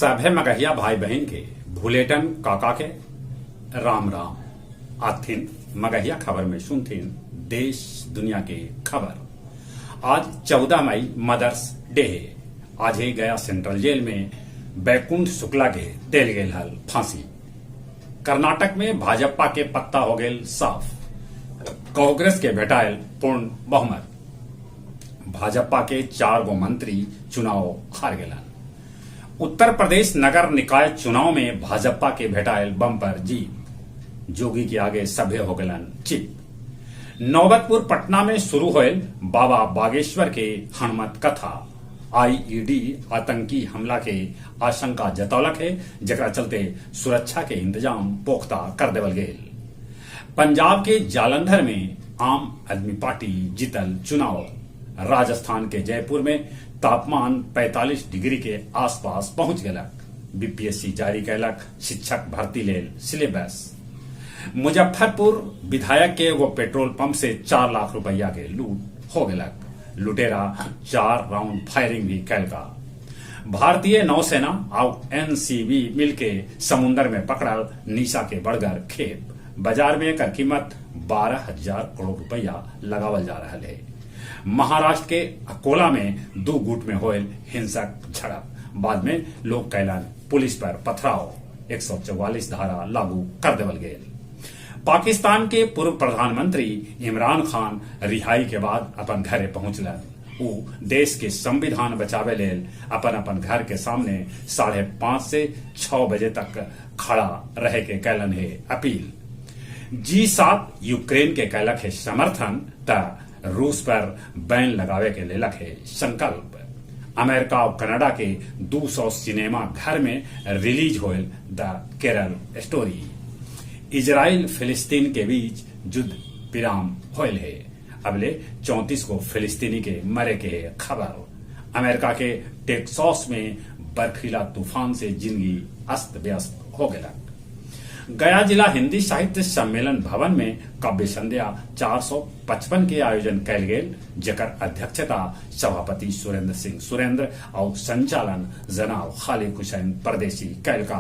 सभे मगहिया भाई बहिन के भुलेटन काका के राम राम। आथिन मगहिया खबर में सुनथिन देश दुनिया के खबर। आज 14 मई मदर्स डे है। आज ही गया सेंट्रल जेल में बैकुंठ शुक्ला के देल गेल हल फांसी। कर्नाटक में भाजपा के पत्ता हो गेल साफ, कांग्रेस के भेटायल पूर्ण बहुमत। भाजपा के 4 गो मंत्री चुनाव हार गेलन। उत्तर प्रदेश नगर निकाय चुनाव में भाजपा के भेटायल बम्पर जीत, जोगी के आगे सभे हो गेलन चित। नौबतपुर पटना में शुरू होयल बाबा बागेश्वर के हनुमत कथा। आईईडी आतंकी हमला के आशंका जतौलक है, जकरा चलते सुरक्षा के इंतजाम पुख्ता कर देवल गेल। पंजाब के जालंधर में आम आदमी पार्टी जीतल चुनाव। राजस्थान के जयपुर में तापमान 45 डिग्री के आसपास पहुंच गेलक। बीपीएससी जारी कैलक शिक्षक भर्ती लेल सिलेबस। मुजफ्फरपुर विधायक के एगो पेट्रोल पंप से 4 लाख रुपया के लूट हो गेलक। लुटेरा 4 राउंड फायरिंग भी कैलका। भारतीय नौसेना और एनसीबी मिलके समुन्दर में पकड़ल निशा के बड़गर खेप। बाजार में एकर कीमत 12,000 करोड़ रुपया लगावल जा रहा है। महाराष्ट्र के अकोला में 2 गुट में होयल हिंसक झड़प, बाद में लोग कैलन पुलिस पर पथराव। 144 धारा लागू कर देवल गेल। पाकिस्तान के पूर्व प्रधानमंत्री इमरान खान रिहाई के बाद अपन घरे पहुंचलन। ऊ देश के संविधान बचावे लेल अपन अपन घर के सामने 5:30 से 6 बजे तक खड़ा रहे के कैलन है अपील। G7 Ukraine के कैलक है समर्थन, त रूस पर बैन लगावे के लेलक है संकल्प। अमेरिका और कनाडा के 200 सिनेमा घर में रिलीज होयल द केरल स्टोरी। इजराइल फिलिस्तीन के बीच युद्ध विराम होयल है। अबले 34 को फिलिस्तीनी के मरे के खबर। अमेरिका के टेक्सास में बर्फीला तूफान से जिंदगी अस्त व्यस्त हो गया। गया जिला हिंदी साहित्य सम्मेलन भवन में काव्य संध्या 455 के आयोजन कैल गेल, जकर अध्यक्षता सभापति सुरेंद्र सिंह सुरेंद्र और संचालन जनाब खालिद हुसैन परदेसी कैलका।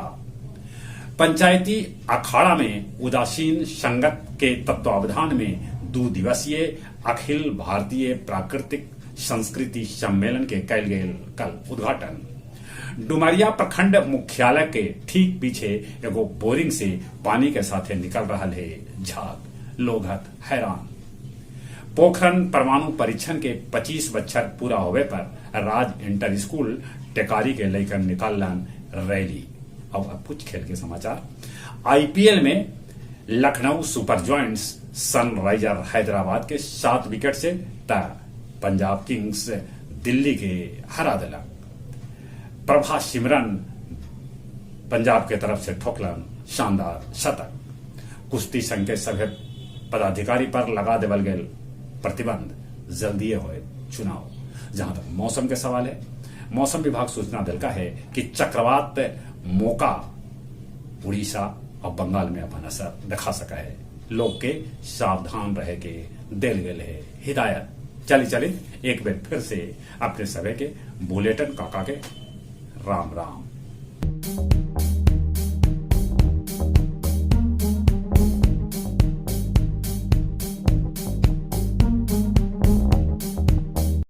पंचायती अखाड़ा में उदासीन संगत के तत्वावधान में 2 दिवसीय अखिल भारतीय प्राकृतिक संस्कृति सम्मेलन के कैल गेल कल उद्घाटन। डुमरिया प्रखंड मुख्यालय के ठीक पीछे एगो बोरिंग से पानी के साथे निकल रहा है झाग, लोग हत हैरान। पोखरन परमाणु परीक्षण के 25 बच्छर पूरा होवे पर राज इंटर स्कूल टेकारी के लेकर निकालन रैली। और अब कुछ खेल के समाचार। आईपीएल में Lucknow super giants sunriser Hyderabad के 7 विकेट से त पंजाब किंग्स दिल्ली के हरा दिलक। प्रभा सिमरन पंजाब के तरफ से ठोकलन शानदार शतक। कुश्ती संघ के सभी पदाधिकारी पर लगा देवल गेल प्रतिबंध, जल्दी होए चुनाव। जहां तक मौसम के सवाल है, मौसम विभाग सूचना दिलका है कि चक्रवात मोका उड़ीसा और बंगाल में अपन असर दिखा सका है। लोग के सावधान रहे के दिल गेल है हिदायत। चली चली एक बार फिर से अपने सभी के बुलेटिन काका के राम राम।